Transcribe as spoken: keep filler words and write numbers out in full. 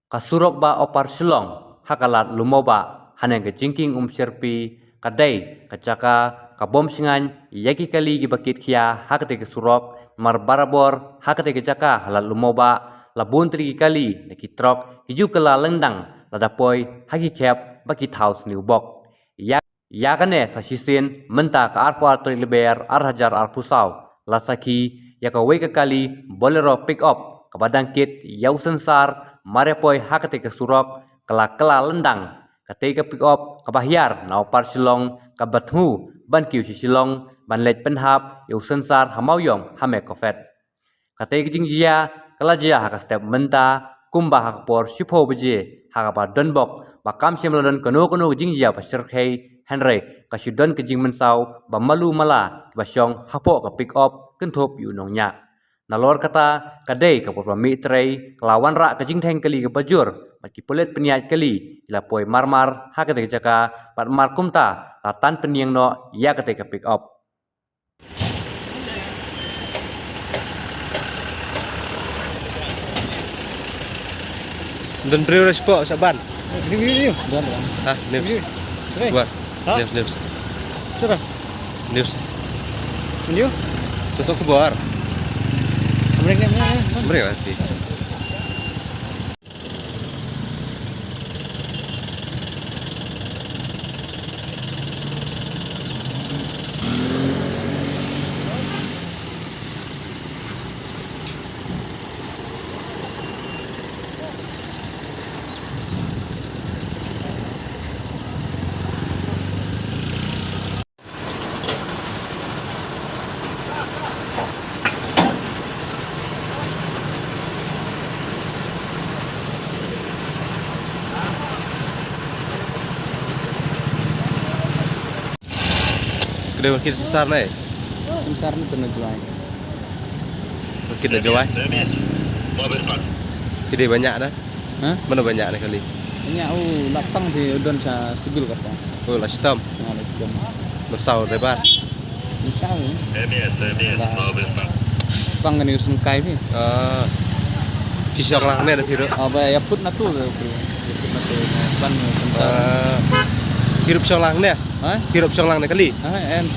Ka surok ba Upper Shillong ha ka lad Lumawbah haneng ka jingkieng Umshyrpi ka dei ka jaka ka bym shngaiñ ïa ki kali kiba kit khia ha katei ka surok, namar barabor ha katei ka jaka ha lad Lumawbah la bun tylli ki kali ne ki trok ki ju kylla lyndang lada poi ha ki khep ba ki thaw sniew bok. Ïa Ïa kane sa shisien mynta ka arphew ar tarik Lber ar hajar arphew saw la sakhi ïa kawei ka kali Bolero pick up kaba dang kit ïa u sensar mar ïa poi ha katei ka surok, ka la kylla lyndang. Katei ka pick up kaba hiar na Upper Shillong kaba thmu ban kiew sha Shillong ban leit pynhap ïa u sensar ha Mawiong ha Mekophet. Katei ka jingjia ka la jia ha ka step mynta kumba ha ka por shiphew baje, ha kaba don bok ba kam shym la don kano kano ka jingjia ba shyrkhei, hynrei ka shu don ka jingmynsaw ba malu mala ba shong hapoh ka pick up kynthup ïa u nongñiah. Nalor kata, ka dei ka por ba mih trei ka la wanrah ka jingdheng kali kaba jur bad ki pulit pynïaid kali ki la poi marmar ha katei ka jaka bad mar kumta la tan pynïeng noh ïa katei ka pick up. Don briew ruh shapoh sha ban. Briew, briew, briew. Don, don. Ha, news. Briew. Sure. Gua. Ha? News, news. Sure. News. Briew. Tusuk khubor. Amrek, amrek, amrek. Amrek, amrek. Kdei ban kit sensar ne? Sensar ne tu na Jowai. Ban kit na Jowai? Kdei ban ñiah na? Ha? Mano ba ñiah ne kali? Ñiah u la pang phi u don sha civil kata. Oh, la shitom. Ha, la shitom. Myrsaw dei ba? Myrsaw. Ba. Pang kani u sengkai phi. Ah. Phi shong lang ne da phi ruh? Ah, ba ïa put na tu da phi. Ïa put na tu. Ban sensar. Ah. Phi ruh shong lang ne? Ha? Phi ruh shong lang ne kali? Ha, em.